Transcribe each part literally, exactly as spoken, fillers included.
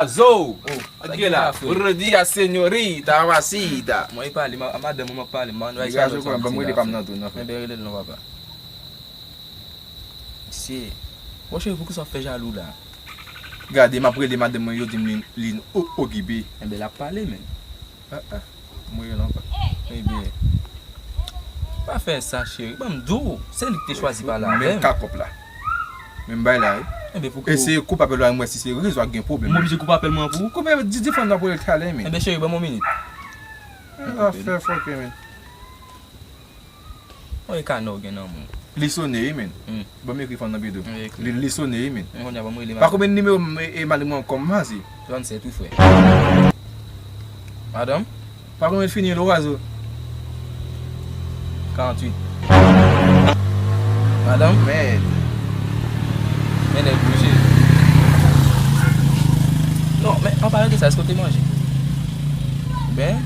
Zo! Oh, sa gen la, frè? Buenos días, señorita, mamacita. Mwen pale, ma-, madanm mwen pale, man. Degaje kò, ban m rele pa m nan tou, non, frè. Enben, rele l non, papa. Mesye, bon, cheri, poukisa w ap fè jalou la? Gade, m ap rele madanm mwen, yo di m li, li o-, okipe. Enben, l ap pale, men. Ah, ah. Mwen rele ankò. Ebyen, pa fè sa, cheri. Ban m di w, se li ki te chwazi pale avè m. Menm kakòp la. Menm bay la, wi. Enben, pou... Eseye koupe apèl la, m wè si se rezo a gen pwoblèm. M oblije koupe apèl mwen pou ou? Koupe, di, di fanm nan pou l talè, men. Enben, cheri, ban m yon minit. Zafè fòkè, men. Mwen e kanè w gen nan men w. Li sone, wi, men. Hmm. Ban m ekri fanm nan pito. Wi, ekri. Li, li sone, wi, men. Men kounye a, ban m rele madanm. Pa konbyen nimewo m, e, e, madanm mwen kòmanse? Trannsèt, wi, frè. Madanm? Pa konbyen fini, Lorazo? Karanntuit. Madanm? Mèd. Men nèg bouje. Non, men an palan de sa, èske w te manje? Ben?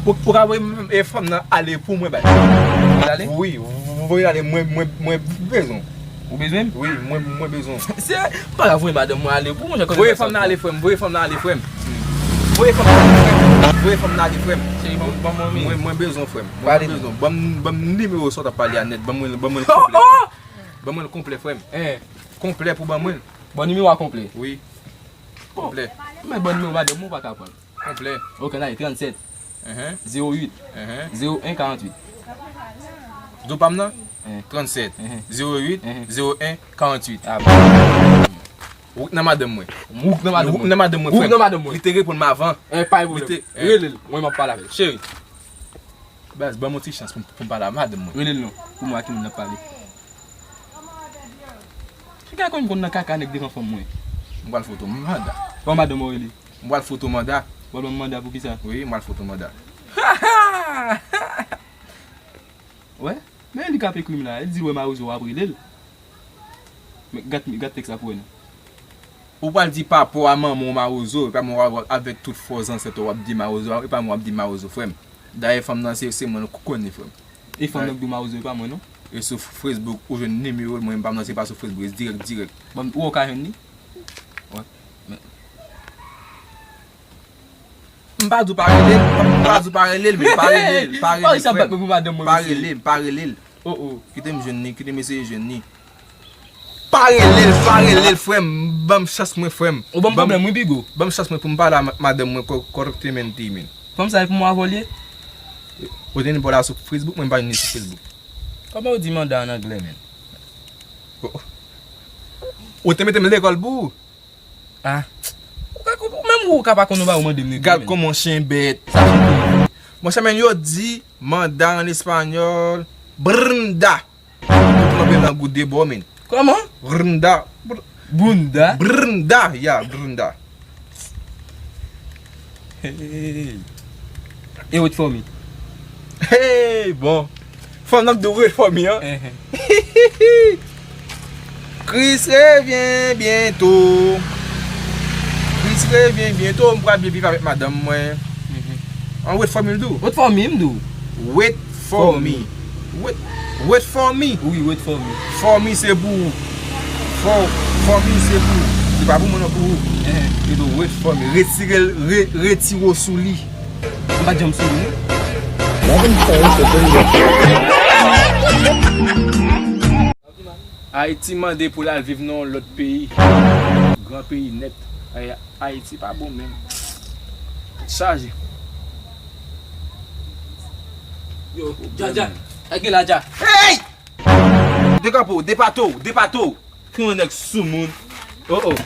Ou, ou ka voye m, e, fanm nan ale pou mwen, bay. Voye l ale? Wi, voye l ale, mwen, mwen, mwen bezwen. Ou bezwen m? Wi, mwen, mwen bezwen. Se, m pa ka voye madanm mwen ale pou mwen, jan kote... Voye fanm nan ale, frè m, voye fanm nan ale, frè m. Voye fanm nan ale, frè m. Voye fanm nan ale, frè m. Cheri, ban m, ban m yon minit. Mwen, mwen bezwen, frè m. Mwen bezwen. Ban m, ban m nimewo sa w t ap pale a nèt. Ban mwen, ban mwen l konplè. Oh, oh! Ban mwen l konplè, frè m. Hein. Konplè pou ban mwen l. Bon, nimewo a konplè. Wi. Bon. Konplè. Mwen ban nimewo madanm mwen, ou pa ka pran l. Konplè. Ok, n ale, trannsèt. Enhen. Zewo uit. Enhen. Zewo en, karanntuit. Di w pa m nan? Enhen. Trannsèt. Enhen. Zewo uit. Enhen. Zewo en, karanntuit. Ah, bon. Wouk nan madanm mwen. Wouk nan madanm mwen. Wouk nan madanm mwen, frè m. Wouk nan madanm mwen. Li te reponn m avan. Eh, pa gen pwoblèm. Li te, eh. Rele l. Mwen, m ap pale avè l. Cheri. Baz, ban m yon ti chans pou m, pou m pale a madanm mwen. Rele l non. Pou m wè a ki moun n ap pale. Chak a konn konn nan kaka nèg devan fanm mwen. M pral foto manda. Ban madanm ou rele. M pral foto manda. Ou pral ban m manda pou kisa? Wi, m pral foto manda. Wè, men li k ap ekri m la. Li di l wè mawozo w ap rele l. Men gad, gad tèks la pou wè non. Ou pral di papa w a manman w mawozo, epi mwen w ap, avèk tout fò zansèt w ap di mawozo, epi mwen w ap di mawozo, frè m. Dayè fanm nan se, se mwen k konnen, frè m. E fanm nan k di w mawozo, e pa mwen non. E sou Facebook, ou jwenn nimewo l, mwen menm pa m nan, se pa sou Facebook, e dirèk, dirèk. Bon, ou wè w ka jwenn li? Wè. Men. M pa di w pa rele l, m pa di w pa rele l, men pa rele l, pa rele l, frè m. Pa rele l, pa rele l. Oh, oh. Kite m jwenn li, kite m eseye jwenn li. Pa rele l, pa rele l, frè m. Ban m chans mwen, frè m. Ou ban m pwoblèm, wi, Bigo. Ban m chans mwen pou m pale a ma-, madanm mwen kò-, correctamente, men. Fanm sa e pou mwen avè w li ye? Ou te ni pa w la sou Facebook, mwen m pa ni sou Facebook. Kòman yo di manda an anglè, men? Oh, oh. Ou te mete m lekòl pou ou? Ah. Ou ka konprann, menm ou ka pa konn, ou pa ou mande m li. Gad kòman yon chen bèt. Sa chen ki? Monchè, men yo di manda an espanyòl, brnda. Ou tranpe lang ou de bò, men. Kòman? Brnda. Br-, bunda? Brnda, ya, brnda. Hey. E wait for me. Hey, bon. Fanm nan ap di w wait for me, an. Enhen. Christ revient bientôt. Christ revient bientôt. M pral byen viv avèk madanm mwen. Mhm. An wait for me, l di w. Wait for me, m di w. Wait for me. Wait, wait for me. Wi, wait for me. For me se pou ou. For, for me se pou ou. Se pa pou mwen non, pou ou. Enhen. Li di w wait for me. Retire l, re-, retire w sou li. M pa t janm sou li, non. Ayiti mande pou l al viv nan yon lòt peyi. Gran peyi nèt. Ay, Ayiti pa bon menm. Tèt chaje. Yo, Dja, Dja. Sa gen la, Dja? Hey! Dekape w, depate w, depate w. Ki yon nèg sou moun. Oh, oh.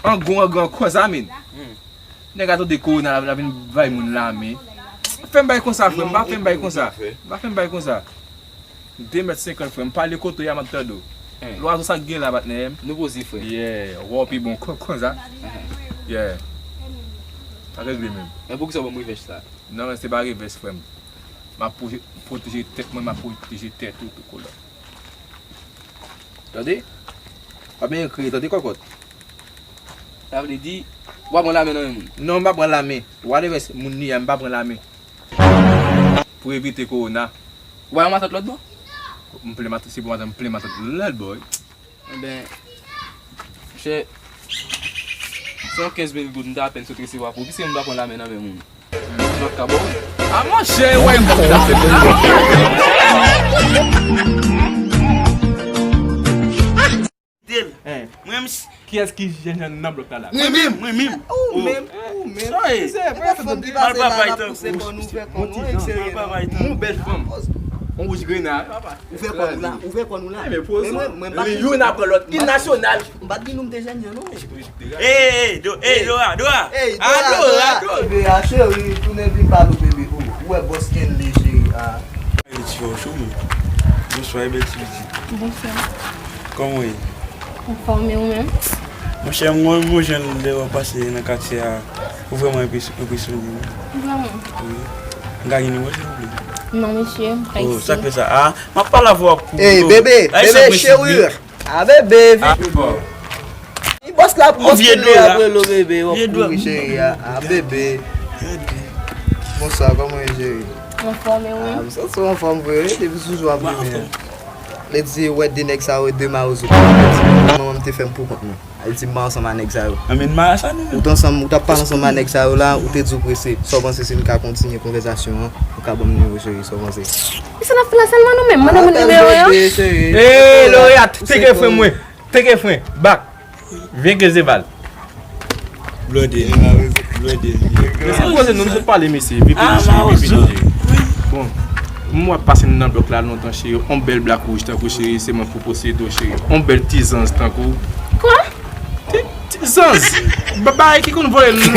An gwo, an gran kòz a, men. Hmm. Nèg a tande kowona la, la vin bay moun lame. Fè m bay konsa, frè m, pa fè m bay konsa. Pa fè m bay konsa. De mèt senkant, frè m, pale kote w ye a, m ap tande w. Lwazo, sa k gen la, patnè m? Nou poze, frè. Yeah, wè w pi bon kon, konsa. Yeah. Pa regle menm. Men poukisa w ban m revèch sa? Non, men se pa revèch, frè m. M ap pwoje-, pwoteje tèt mwen, m ap pwoteje tèt ou tou, kolòn. Tande? Pa byen kriye, tande, kòkòt. Sa vle di, w pa pran lame nan men moun? Non, m pa pran lame. Whatever moun li ye a, m pa pran lame. Pou evite kowona. Ou pa yon matant lòt bò? M plen matant, se pou matant, m plen matant lòt bò, wi. Enben, monchè, Se yon kenz mil goud m ta apèn sot resevwa pou ou. Piske m pa pran lame nan men moun. Lòt ka ba w. A monchè, wè m t ap fè pou ou. Mwen menm, kiyès ki jènjan nan blòk la la? Mwen menm, mwen menm. Ou menm, ou menm. Sa e. Se pa fanm ki pase la, n ap pouse kò nou, fè kò nou, et cetera. Yon bèl fanm. Yon wouj grena, papa. Ouvè kò nou la, ouvè kò nou la. Men mwen, mwen pa youn apre lòt, im nasyonal. M pa t di nou m te jènjan non. Ey, ey, ey, Dora, Dora. Ey, Dora, Dora. Bebe a, cheri, tounen vin pale w, bebe. Ou wè bòs Kenley, cheri a. Bèl ti fè w cho, men. Bonswa, bèl ti pitit. Bonswa. Kòman w ye? Anfòm, e ou menm? Monchè, mwen, mwen, jan lè w ap pase nan katye a, ou vrèman enpres-, enpresyone m. Vrèman? Wi. M ka gen nimewo, silvouplè? Non, mesye, m pa isit. Oh, sa k fè sa? Ah, m ap pale avè w ap koupe. Ey, bebe, bebe, cheri. Ah, bebe, vin. Ah, bon. Li bòs la pou bòs Kenley ap rele w, bebe, w ap kouri, cheri a. Ah, bebe. Bonswa, kòman w ye, cheri? Anfòm, e ou menm? Ah, m santi w anfòm vre, wi, depi sou jou ap limen. Lè di wè de nèg sa yo, de mawozo. Manman m te fè m pou kont mwen. Li di m pa ansanm a nèg sa yo. Anben, m pa sa non. Ou t ansanm, ou t ap pale ansanm a nèg sa yo la, ou te di w prese. Sa w panse si n ka kontinye konvèsasyon an? Ou ka ban m nimewo, cheri, sa w panse? Kisa n ap fè la sèlman nou menm? Mande moun nimewo yo. Ey, Loreat, teke fren mwen. Teke fren. Bak. Vyen ke zeval. Blòdè. Blòdè. Mesye, poze nou, nou sot pale, mesye. Epi, epi, epi, epi. Bon, m wè w ap pase nan blòk la lontan, cheri. On bèl blak wouj tankou, cheri, se mwen pou posede w, cheri. On bèl ti zanz tankou. Kwa? Ti, ti zanz. Ba-, bagay ki konn vole nan ti,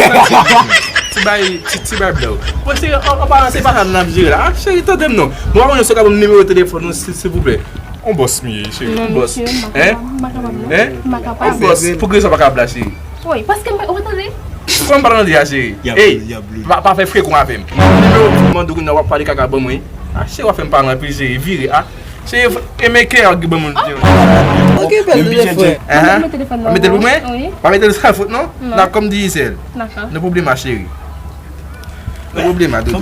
ti bay, ti, ti bay blè w. Bon, cheri, an, an paran, se pa sa n ap jere la. Ah, cheri, tande m non. Bon, mwen se ka ban m nimewo telefòn ou, si, silvouplè. On bòs m ye, cheri. Non, on bòs. Mesye, m pa kapab, m pa kapab, non. Hein? M pa kapab. On bòs, pou ki rezon w pa kapab la, cheri? Wi, paske m pa, ou pa tande? Kòman m pa tande a, cheri? Ey, pa, pa fè frekan avè m. Nimewo m mande w kounye a w ap pale kaka ban mwen. Ah, cheri, w ap fè m pale anpil, cheri. Vire, ah. Cheri, e men kè a ki ban mwen. Ok, bèl telefòn. Mete telefòn nan. Mete l pou mwen? Wi. Pa mete l san fot, non? Non. Nan kòm Digicel. Dakò. Non pwoblema, cheri. Non pwoblema, doudou.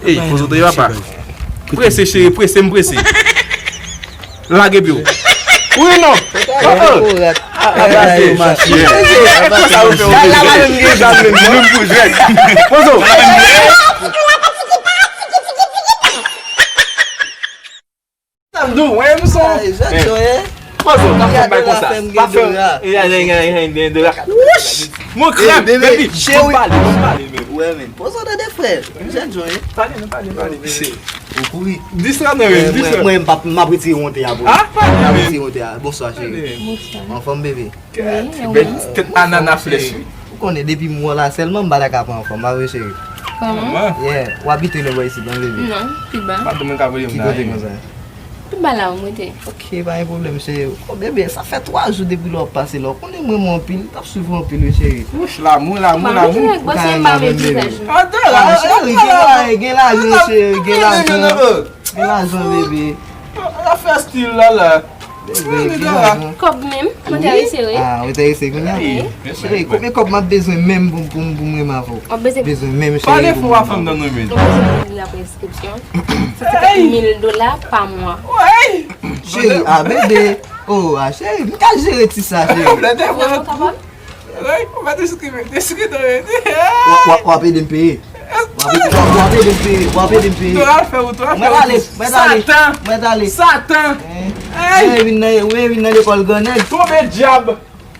Ey, poze w, papa. Prese, cheri, prese, m prese. Lage pye w. Wi, non. Oh, oh. Abaze, mache. E konsa yo fè w. Gad la, pa menm gen zam menm, non. Menm pou jwèt. Pozo. Sa m di w, wè, nou son. Pozo, pa fè m bay konsa. Pa fè m. Wouch! Mon krab, baby. Cheri. Pale, pale, men. Wè, men. Pozo, tande frè. Jèn jan, hein? Pale, non, pale, pale. Ou kouri. Dis la, non, men, dis la. Mwen, mwen, m ap, m ap retire wonte a pou ou. Ah, pale, men. M ap retire wonte a. Bonswa, cheri. Pale, men. Bonswa. Anfòm, bebe? Wi, e ou menm? Bèl tèt anana flèch, wi. Ou konnen, depi m wè w la sèlman, m pa ta ka pa anfòm, pa vre, cheri? Kòman? Yeah, w abite nan bò isit, non, bebe? Non, pi ba. Pa gen moun ka voye m la, hein. Ki kote konsa? Pi ba la, ou mete. Ok, pa gen pwoblèm, cheri. Oh, bebe, sa fè twa jou depi lè w ap pase la. Ou konnen m renmen w anpil, m t ap swiv ou anpil, wi, cheri. Wouch, lanmou, lanmou, lanmou. Ou ka renmen avè m, bebe. Ah, cheri, gen la, gen lajan, cheri, gen lajan. Gen lajan, bebe. Afè stil la, la. Bebe, gen lajan. Kòb menm, m enterese, wi. Ah, ou enterese kounye a? Wi. Cheri, konbyen kòb m ap bezwen menm pou, pou, pou m renmen avè w? W ap bezwen. Bezwen menm, cheri, pale fò, pou m renmen avè w. Ou bezwen ouvri la preskripsyon. Se senkant mil dola pa mwa. Cheri, ah, bebe. Oh, ah, cheri, m ka jere ti sa, cheri. Ou kapab? Wi, ou pa te sou ki men, te sou ki ton men. W ap, w ap, w ap ede m peye. W ap ede, w ap ede m peye, w ap ede m peye. Mwen t ale, mwen t ale, mwen t ale. Satan! Ey! Mwen vin nan, mwen vin nan lekòl grannèg. Tonbe dyab!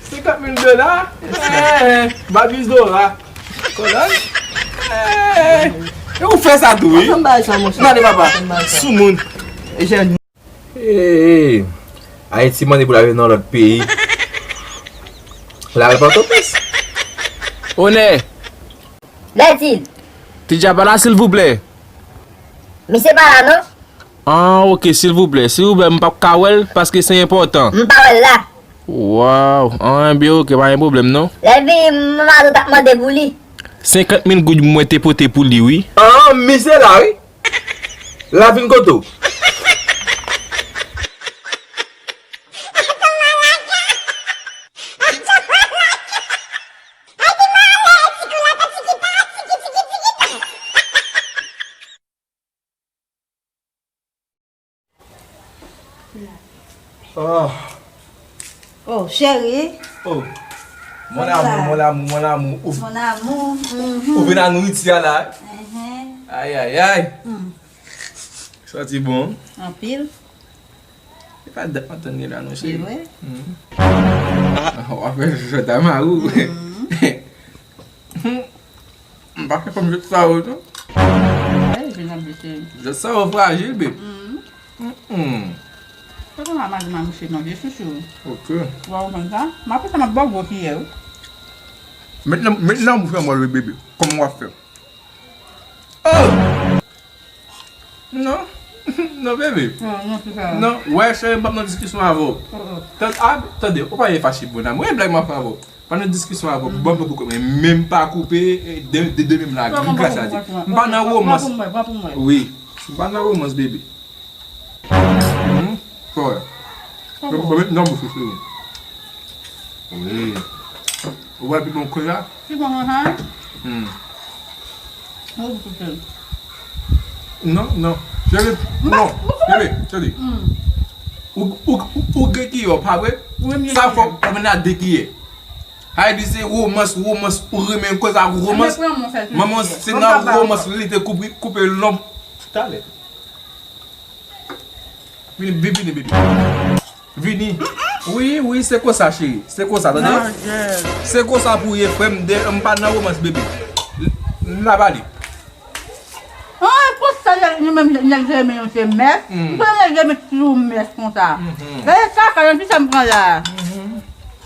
Senkant mil dola? Ey! Babizora! Kolòn? Ey! E ou fè sa tou, wi? Ann fè m bay sa, monchè. N ale, papa. Ann fè m bay sa. Soumoun. E jèn. Hey, Ayiti mande pou l ale nan lòt peyi. L al Pòtoprens. Onè! Bètid! Ti Djaba la, silvouplè. Misye pa la, non? Ah, ok, silvouplè. Silvouplè, m p ap ka wè l paske se enpòtan. M pa wè l la. Waw. Ah, ebyen, ok, pa gen pwoblèm, non. Lè l vini, m a t ap mande pou li. Senkant mil goud mwen te pote pou li, wi. Ah, misye la, wi. L ap vin kote w. Oh. Oh, cheri. Oh. Mon amour, mon amour, mon amour. Ou, mon amour. Ou vin a nouriti a la. Ay, ay, ay. Santi bon. Anpil. Se pa dat m ap tann li la non, cheri. Vre? Ah, w ap fè jòt a mari w. M pa fè fanm jòt sa yo, non. Jòt sa yo frajil, baby. Sa konn a mari m a mouche non, vye chouchou. Ok. Ou pa konprann sa? M apre sa, m ap ba w gwo kiyè, wi. Met nan, met nan bouch mwen, wi, baby. Kòman w ap fè? Oh! Non. Non, baby. Non, non, se sa. Non, wè, cheri, m p ap nan diskisyon avè w. Tande, ou pa ye fache, bonam. Wè, blag m ap fè avè w. Pa nan diskisyon avè w. Ban m koupe, men m pa koupe, de, de, de menm la, gras a di. M pa nan romans. Wi. M pa nan romans, baby. Fò. Bon, bon, non, bouch ou, cheri. Wi. Ou wè pi bon kounye a? Pi bon, ha? Hmm. Non, non. Cheri, non. Cheri, cheri. Ou, ou, ou, ou gen kiyè, pa vre? Sa fò, ou vin a de kiyè. Ay di se romans, romans, ou renmen koz ak romans. Manman, se nan romans li te koupe, koupe lonb. Talè. Vini, vini, vini, vini. Vini. Wi, wi, se konsa, cheri. Se konsa, tande? Se konsa pou ye, frè m, de, m pa nan romans, baby. M la pale. Ah, konsa, nèg, nou menm, nèg renmen yon se mès. M konnen nèg renmen toujou mès konsa. Gade kaka, nan kisa m pran la.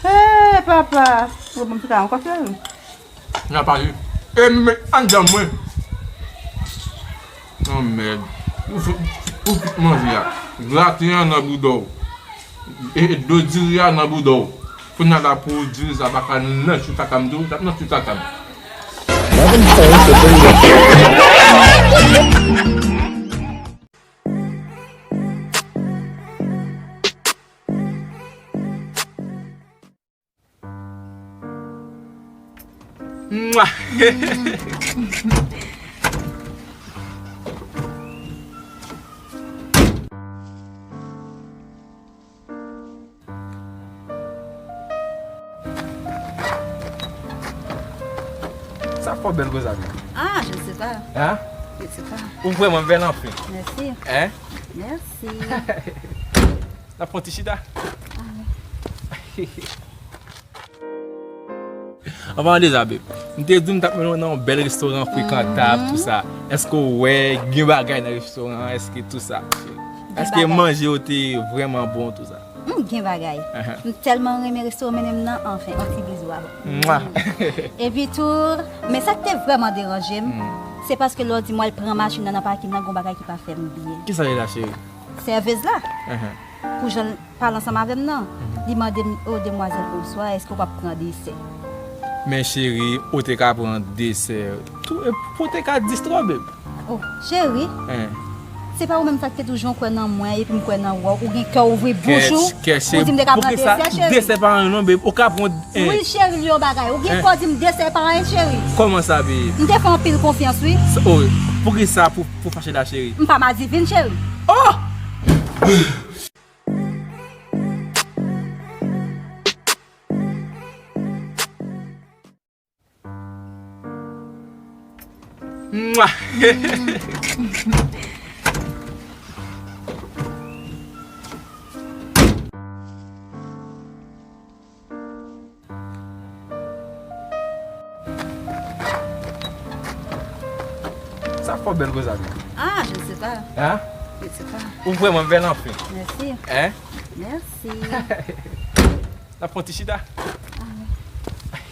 Hey, papa. Bon, bon, pita ankò, cheri. N a pale. E m met anndan mwen. Oh, mèd. Ou fout, ou fout manje a. Graten an nan bouda w. E, e do diri a nan bouda w. Kounye a la pou diri sa pa ka nan chou kaka m tou, t ap nan chou kaka m. Love and Soul to bring you. Mwa. Sa fò bèl konsa, men. Ah, je ne sais pas. Hein? Je ne sais pas. Ou vrèman bèl anfen. Merci. Hein? Merci. N ap fè yon ti chita. Ah, wi. Anvan de sa, babe, m te di w m t ap mennen w nan yon bèl restoran frekantab, tou sa. Èske w wè gen bagay nan restoran an? Èske tou sa? Èske manje yo te vrèman bon, tou sa? M gen bagay. M tèlman renmen restoran mennen m nan, anfen, yon ti bizou a. Mwa. Epi tou, men sa k te vrèman deranje m, se paske lè w di m w al pran machin nan nan pakin nan, gen yon bagay ki pa fè m byen. Kisa li la, cheri? Sèvez la. Pou jan l pale ansanm avè m nan, li mande m, "O, demwazèl, bonswa, èske w p ap pran desè?" Men cheri, ou te ka pran desè tou, e pou te ka distwè, babe. O, cheri, se pa ou menm sa k te toujou kwè nan mwen, epi m kwè nan ou, ou gen kè ouvri bouch ou, ou di m te ka pran desè, cheri. Desè pa anyen non, babe, ou ka pran, wi, cheri, li yon bagay, ou gen kè w di m desè pa anyen, cheri. Kòman sa, babe? M te fè anpil konfyans, wi. O, poukisa pou, pou fache la, cheri? M pa madivin, cheri. Oh! Mwa. Sa fò bèl konsa, men. Ah, je ne sais pas. Hein? Je ne sais pas. Ou vrèman bèl anfen. Merci. Hein? Merci. N ap fè yon ti chita. Ah,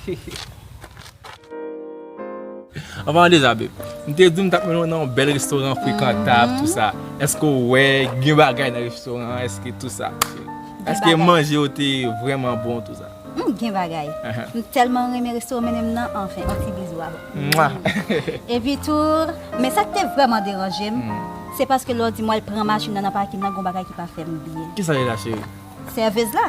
wi. Anvan de sa, babe, m te di w m t ap mennen w nan yon bèl restoran frekantab, tou sa. Èske w wè gen bagay nan restoran an? Èske tou sa? Èske manje yo te vrèman bon, tou sa? M gen bagay. M tèlman renmen restoran mennen m nan, anfen, yon ti bizou a. Mwa. Epi tou, men sa k te vrèman deranje m, se paske lè w di m w al pran machin nan nan pakin nan, gen yon bagay ki pa fè m byen. Kisa li la, cheri? Sèvez la.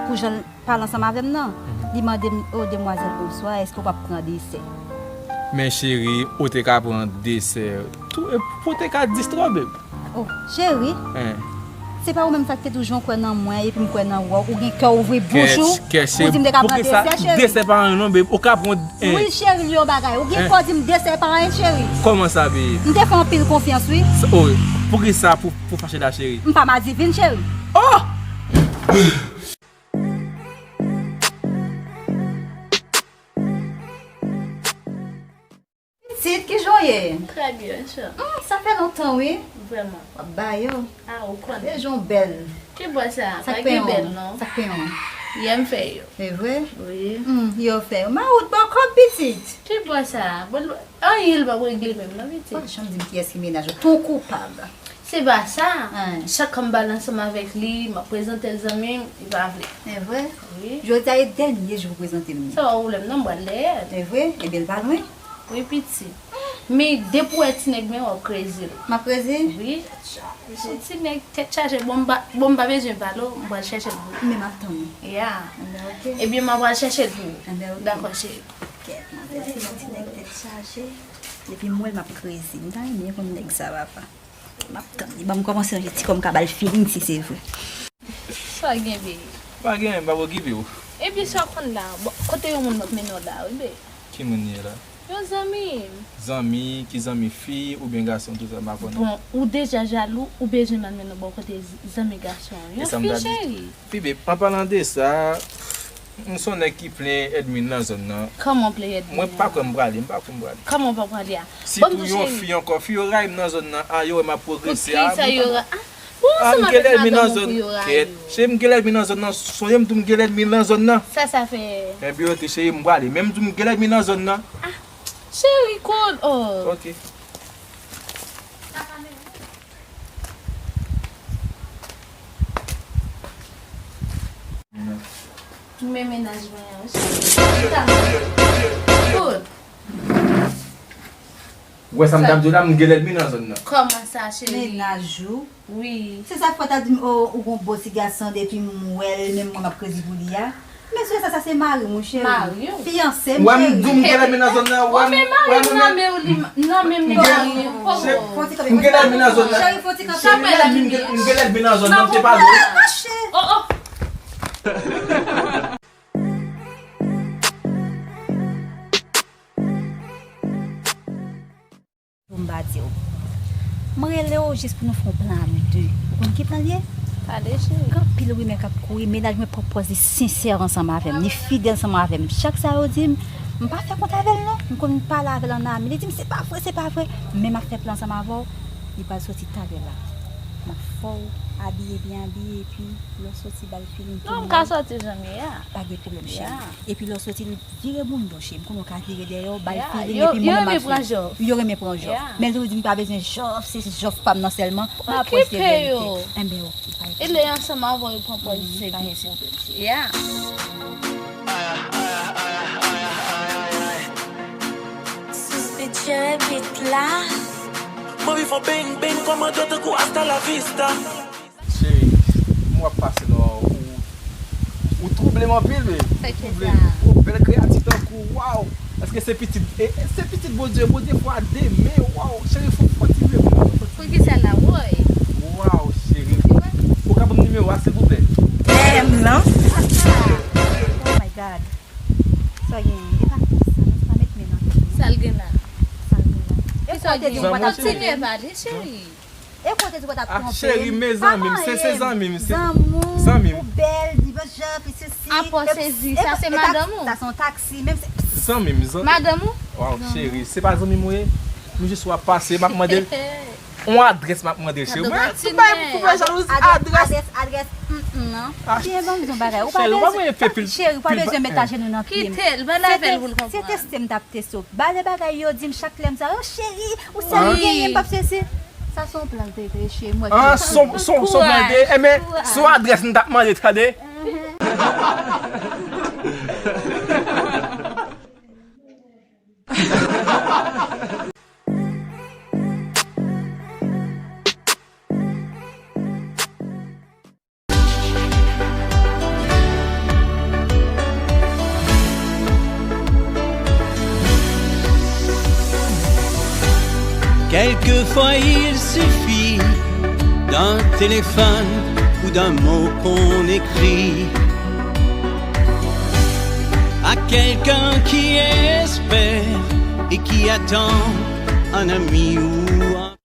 Pou jan l pale ansanm avè m nan, li mande m, "O, demwazèl, bonswa, èske w p ap pran desè?" Men cheri, ou te ka pran desè tou, e pou te ka distwè, babe. O, cheri, Se pa ou menm sa k te toujou kwè nan mwen, epi m kwè nan ou, ou gen kè ouvri bouch ou, kèt, kèt, pou di m te ka pran desè, cheri. Desè pa anyen non, babe. Ou ka pran, eh. Wi, cheri, li yon bagay. Ou gen kè di m desè pa anyen, cheri. Kòman sa, babe? M te fè anpil konfyans, wi. Sa, oh, poukisa pou, pou fache la, cheri? M pa madivin, cheri. Oh! Pitit, kijan w ye? Trè byen, chè. Hmm, sa fè lontan, wi. Vrèman. W ap ba yo. Ah, ou konnen. Deja w bèl. Ki bò sa? Pa gen bèl, non. Sa k fè yon? Yè m fè yo. Se vre? Wi. Hmm, yè w fè yo. Mawout bò kòb, pitit. Ki bò sa? Bon, anyen l p ap regle menm, non, pitit. Pa janm di m kiyès ki mennaj ou. Ton koupab. Se pa sa. Chak kan m pale ansanm avèk li, m ap prezante l zanmi m, li pa vle. Se vre? Wi. Jodi a e dènye jou pou prezante m li. Sa pa pwoblèm non, m pral dèyè l. Se vre? Ebyen, l pa lwen. Wi, pitit. Men depi w wè ti nèg mwen, w ap kreze l. M ap kreze? Wi. Se ti nèg tèt chaje, bon, m pa, bon, m pa bezwen pale w, m pral chèche l pou ou. Men m ap tann ou. Ya. Ebyen, oke. Ebyen, m ap pral chèche l pou ou. Ebyen, oke. Dakò, cheri. Kèt, manzè, se yon ti nèg tèt chaje. Depi m wè l, m ap kreze. M ta renmen konn nèg sa, papa. M ap tann li. Ban m kòmanse ranje ti kò m ka ba l feeling si se vre. Sa gen, bebe? Pa gen, m p ap okipe w. Epi sa w konn la, bon, kote yon moun m ap mennen w la, wi, bebe? Ki moun li ye la? Yon zanmi m. Zanmi, ki zanmi fi oubyen gason, tout sa, m pa konnen. Bon, ou deja jalou, ou bezwen m al mennen w bò kote z-, zanmi gason an. Yon fi, cheri. Pi bebe, an palan de sa, m se yon nèg ki plen ènmi nan zòn nan. Kòman w plen ènmi nan? Mwen pa kwè m prale, m pa kwè m prale. Kòman w pa prale a? Sitou yon fi ankò, fi yo rayi m nan zòn nan, a, yo wè m ap pwogrese a. Poukisa yo ra-, a, ou ansanm avèk madanm ou pou yo rayi w? Kèt, cheri, m gen lènmi nan zòn nan, sonje m di w m gen lènmi nan zòn nan. Sa sa fè? Ebyen, oke, cheri, m prale. Men m di w m gen lènmi nan zòn nan. A, cheri, koud, oh. Oke. Men mennaj mwen an, cheri. Kout. Ou wè sa m t ap di w la, m gen lènmi nan zòn nan. Kòman sa, cheri? Mennaj ou? Wi. Se sa k fè w t ap di m, oh, ou gon bo ti gason depi m wè l, menm mwen m ap kredi pou li a. Mesye sa, sa se mari m wi, cheri. Mari w? Fiyanse m, cheri. Ou wè m di w m gen lènmi nan zòn nan, ou wè m, ou wè m nan men w li, nan men m li mari w. Fò ti kanpe. M gen lènmi nan zòn nan. Cheri, fò ti kanpe. Cheri, m gen lènmi, m gen lènmi nan zòn nan, m te pale w. Oh, oh. M pa di w. M rele w jis pou nou fè yon plan a nou de. Ou konn ki plan l ye? Pale, cheri. Gen anpil rimè k ap kouri. Mennaj mwen pran pòz li sensè ansanm avè m. Li fidèl ansanm avè m. Chak sa yo di m, m pa fè kont avè l non. M konn pale avè l ann ami. Li di m, se pa vre, se pa vre. Men m ap fè plan ansanm avè w. Li pral soti talè la. M ap fè w abiye byen abiye, epi lè w soti, ba l feeling tou. Non, m ka soti jan m ye a. Pa gen pwoblèm, cheri. Epi lè w soti, vire moun do, cheri. M konnen w ka vire dèyè w, ba l feeling, epi mwen menm ap fè. Yo renmen pran jòf. Yo renmen pran jòf. Men lè w di m pa bezwen jòf, se jòf pa m nan sèlman, m ap wè se verite. Enben, oke, pa gen pwoblèm. E lè ansanm avè w, yo pran pòz se byen, cheri. Sou Spitzer beat la. Mwen viv an bang bang, kòmando tankou hasta la vista. Cheri, m wè w ap pase non, ou, ou twouble m anpil, wi. Ou twouble m. Ou bèl kreyati tankou, waw. Èske se pitit, e, se pitit Bondye, Bondye fè w a de men, waw. Cheri, fò, fò w tire pou mwen. Poukisa la, woy? Waw, cheri. Ou ka ban m nimewo a, silvouplè? Dèyè m nan. Oh my God. Sa w genyen? E pa konsa, non, se pa met men nan tèt mwen. Sa l gen la? Sa l gen la? Kisa w genyen? Kontinye pale, cheri. E kote di w t ap twonpe m? Ah, cheri, men zanmi m, se, se zanmi m, se zanmi m. Ou bèl, di bonjou, pi sesi. Apa sezi, sa se madanm ou? Sa se yon taksi, menm se. Zanmi m, zanmi m. Madanm ou? Waw, cheri, se pa zanmi m ou ye? Nou jis w ap pase, m ap mande l. Yon adrès m ap mande l, cheri. Mwen, tout bagay pou fè jalouzi, adrès. Adrès, adrès, mm, mm, non. Byen, ban m di yon bagay. Ou pa bezwen, cheri, ou pa bezwen met ajenou nan pye m. Kite l, pale avè l pou l konprann. Se teste m t ap teste w. Ba de bagay yo di m chak lè m sa, oh, cheri, ou sèl genyen, m p ap sesi. Sa se yon plan l te kreye, cheri, m wè. Ah, son, son, son plan l te. Enben, se yon adrès m t ap mande, tande. Quelquefois il suffit d'un téléphone Ou d'un mot qu'on écrit à quelqu'un qui espère et qui attend un ami ou un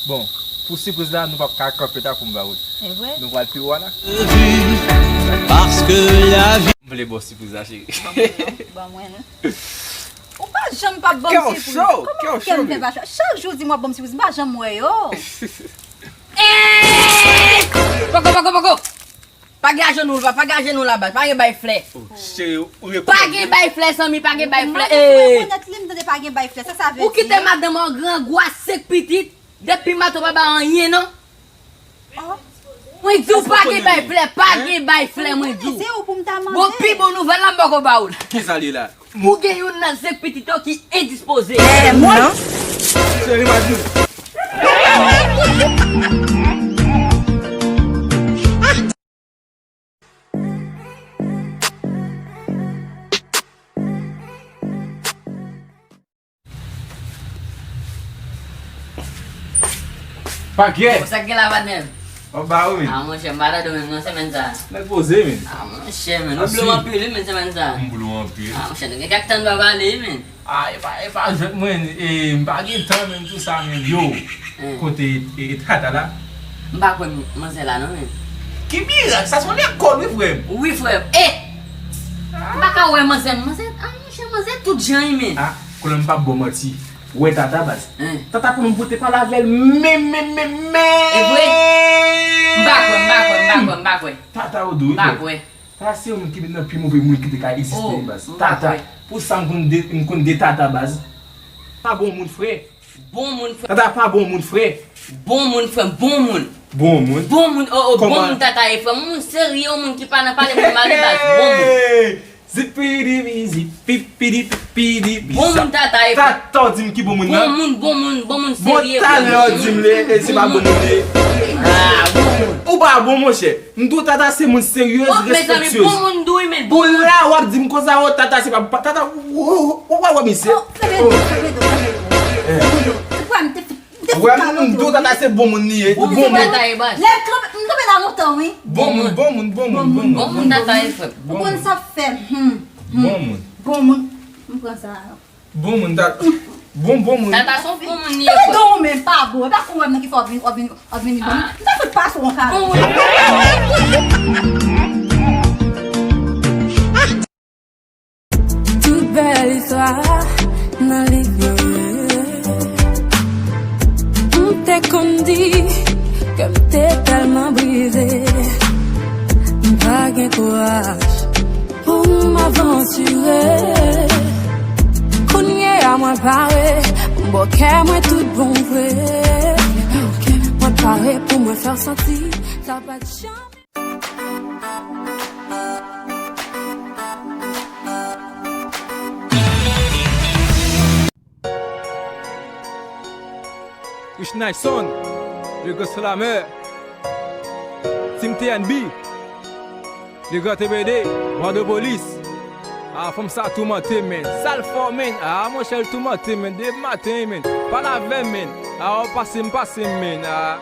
Bon, pou sipriz la, nou p ap ka kanpe ta pou m ba ou l. Se vre? Nou pral pi wo a la. Vue, parce que la vie M vle ba w sipriz la, cheri. Ban mwen non, ban mwen non. Ou pa janm p ap ban m sipriz. Kè w cho, kè w cho. Kòman kè m fè pa cho? Chak jou w di m w ap ban m sipriz, m pa janm wè yo. Poko, poko, poko. Pa gen ajenou la, pa gen ajenou la baz, pa gen bay flè. Oh, cheri, ou rekonèt. Pa gen bay flè, zanmi, pa gen bay flè. Madanm ou rekonèt li, m tande pa gen bay flè. Sa sa vle di? Ou kite madanm ou grangou a, senk pitit, depi maten w pa ba anyen non. Oh. Mwen di w pa gen bay flè, pa gen bay flè, mwen di w. Se ou pou m ta mande. Bon, pi bon nouvèl la, m poko ba ou l. Kisa l ye la? Ou gen youn nan senk pitit yo ki endispoze. Eh, mwen? Cheri, m ap di w. Pakèt! Bon, sa k gen la, patnè m? W ap ba yo, men. Ah, monchè, m pa tande w menm nan semèn sa a. Nèg poze, men. Ah, monchè, men. Ou blo m anpil, wi, men, semèn sa a. M blo w anpil. Ah, monchè, nou gen kèk tan nou pa pale, wi, men. Ah, e pa, e pa jwèt mwen, e, m pa gen tan menm tou sa menm, yo. Kote, e, e, tata la? M pa kwè m, manzè la non menm. Ki mirak, sa se yon lekòl wi frè m. Wi frè m. E! M pa ka wè manzè, manzè, ah, monchè, manzè tout jan wi menm. Ah, konnen m p ap ba w manti. Ou wè tata baz. Tata pou nou pote pale avè l menm, menm, menm, menm. E vre? M pa kwè, m pa kwè, m pa kwè, m pa kwè. Tata ou dou wi frè m. M pa kwè. Tata se yon moun ki nan pi move moun ki te ka egziste wi baz. Tata, pou sa m konn de, m konn de tata baz. Pa bon moun frè. Bon moun frè. Tata pa bon moun frè. Bon moun frè, bon moun. Bon moun. Bon moun, oh, oh, bon moun tata ye frè. Moun serye, yon moun ki pa nan pale moun mal wi baz. Bon moun. Zipidi, zipipidi, pipidi, bon moun tata ye frè. Tata w di m ki bon moun nan. Bon moun, bon moun, bon moun serye. Bon talè w di m le, e se pa bon moun li ye. Ah, bon moun. Ou pa bon monchè. M di w tata se moun serye, respektye. Bon moun dou wi men. Bon moun. Pou la w ap di m konsa, o tata se pa, pa tata, ou pa wè misye. Ou wè m di w tata se bon moun li ye. Bon moun. Lè m kanpe, m kanpe la lontan wi. Bon moun, bon moun, bon moun, bon moun. Bon moun tata ye frè. Ou konn sa fè. Bon moun. Bon moun. M pran sa. Bon moun, tata. Bon, bon moun. Tata se yon bon moun li ye frè. Tande w men pa bon. E pa kou wè m nan ki fè w ap vin, w ap vin, w ap vin ban m. M ta fout pase w yon kado. Tout bèl istwa nan liv yo. M te konn di ke m te tèlman brize, m pa gen kouraj pou m avantire. Kounye a mwen pare pou m ba w kè mwen tout bon vre. Mwen pare pou mwen fè w santi sa pa t janm. Rich Nison, le grand slameur, Team T N B, le grand T B D, Bando Polis. Ah, fanm sa toumante m, men. Sa l fè w, men. Ah, monchè, l toumante m, men. Depi maten, men. Pale avè m, men. Ah, w pase m, pase m, men. Ah.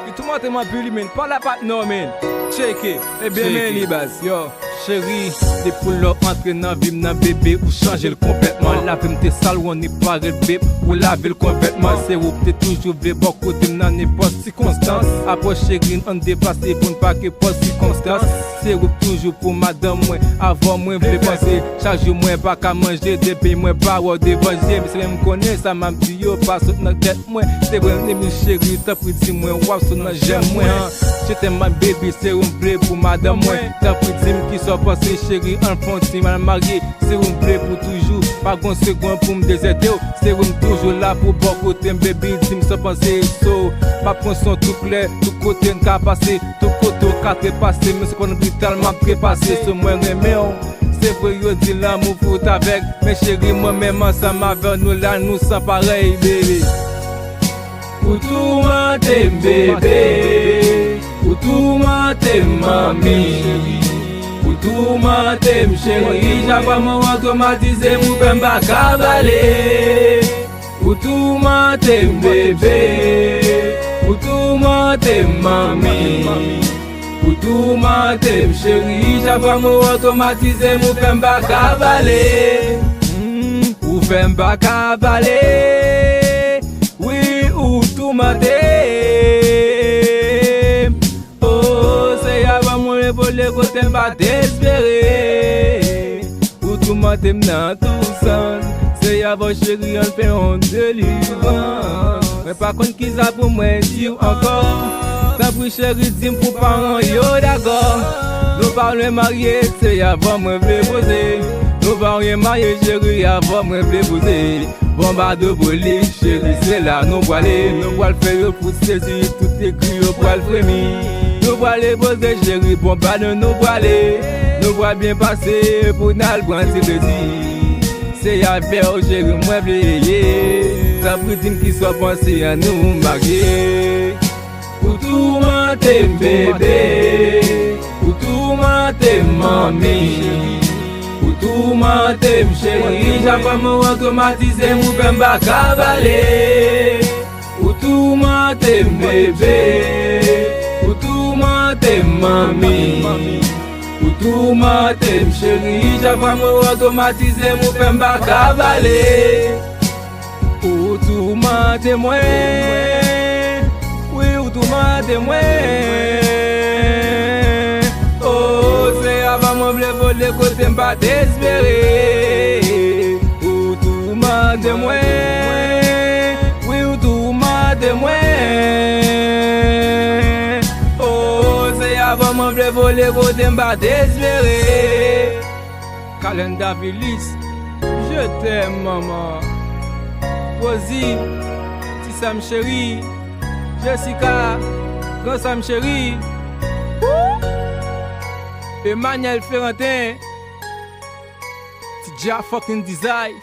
Li toumante m anpil, men. Pale a patnè w, men. Tcheke. Ebyen, men li, baz. Yo. Cheri, depi lè w antre nan vi m nan bebe, ou chanje l konplètman. Lavi m te sal, w annik parèt bebe, ou lave l konplètman. Se ou k te toujou vle bò kote m nan nenpòt sikonstans. Apre cheri, ann deplase pou n pa gen pòt sikonstans. Se ou k toujou pou madanm mwen, avan mwen vle panse. Chak jou mwen pa ka manje, depi mwen pa wè w devan je m. Se menm konnen sa m ap di yo, pa sot nan tèt mwen. Se vre, m cheri, tanpri di mwen, w ap sot nan jèm mwen, an. Je t'aime my baby, se ou m vle pou madanm mwen. Tanpri di m kisa w panse, cheri, ann fè yon ti mal marye. Se ou m vle pou toujou, pa gon segonn pou m dezète w. Se ou m toujou la pou bò kote m, baby, di m sa w panse. So, m ap pran son tout lè, tout kote n ka pase, tout kote w ka trepase, men se pa nan lopital m ap trepase. So, mwen renmen w, se vre yo di lanmou fout avèg, men cheri, mwen menm ansanm avè w, nou la, nou san parèy, baby. Ou toumante m, bebe. Ou toumante m, manmi. Ou toumante m, cheri. Chak fwa mwen wè w twomatize m, ou fè m pa ka pale. Ou toumante m, bebe. Ou toumante m, manmi. Ou toumante m, cheri. Chak fwa mwen wè w, ou twomatize m, ou fè m pa ka pale. Mm, ou fè m pa ka pale. Wi, ou toumante m. Oh, se avan mwen vole kote m pa t espere. Ou toumante m nan tou sans. Se avan cheri an fè yon delivrans. Mwen pa konn kisa pou mwen di w ankò. Tanpri cheri, di m pou paran yo dakò. Nou pa lwen marye, se avan mwen vle poze. Nou pa lwen marye, cheri, avan mwen vle poze. Bon, ba de boli, cheri, se la nou pwale. Nou pwal fè yo fout sezi, tout egri yo pwal fremi. Nou pwale poze, cheri, bon, ba nou, nou pwale. Nou pwal byen pase pou n al pran ti plezi. Se avè w, cheri, mwen vle ye. Tanpri, di m kisa w panse, an nou marye. Ou toumante m, bebe. Ou toumante m, manmi. Ou toumante m, cheri. Chak fwa mwen wè w, ou twomatize m, ou fè m pa ka pale. Ou toumante m, bebe. Ou toumante m, manmi. Ou toumante m, cheri. Chak fwa mwen wè w, ou twomatize m, ou fè m pa ka pale. Ou toumante mwen. Wi, ou toumante mwen. Oh, se avan mwen vle vole kote m pa t espere. Ou toumante mwen. Wi, ou toumante mwen. Oh, se avan mwen vle vole kote m pa t espere. Calenda Vilis, je t'aime, manman. Rosie, ti sè m cheri. Jessica, gran sè m cheri. Woo! Emmanuel Ferrantin, ti Dja fucking Dizay.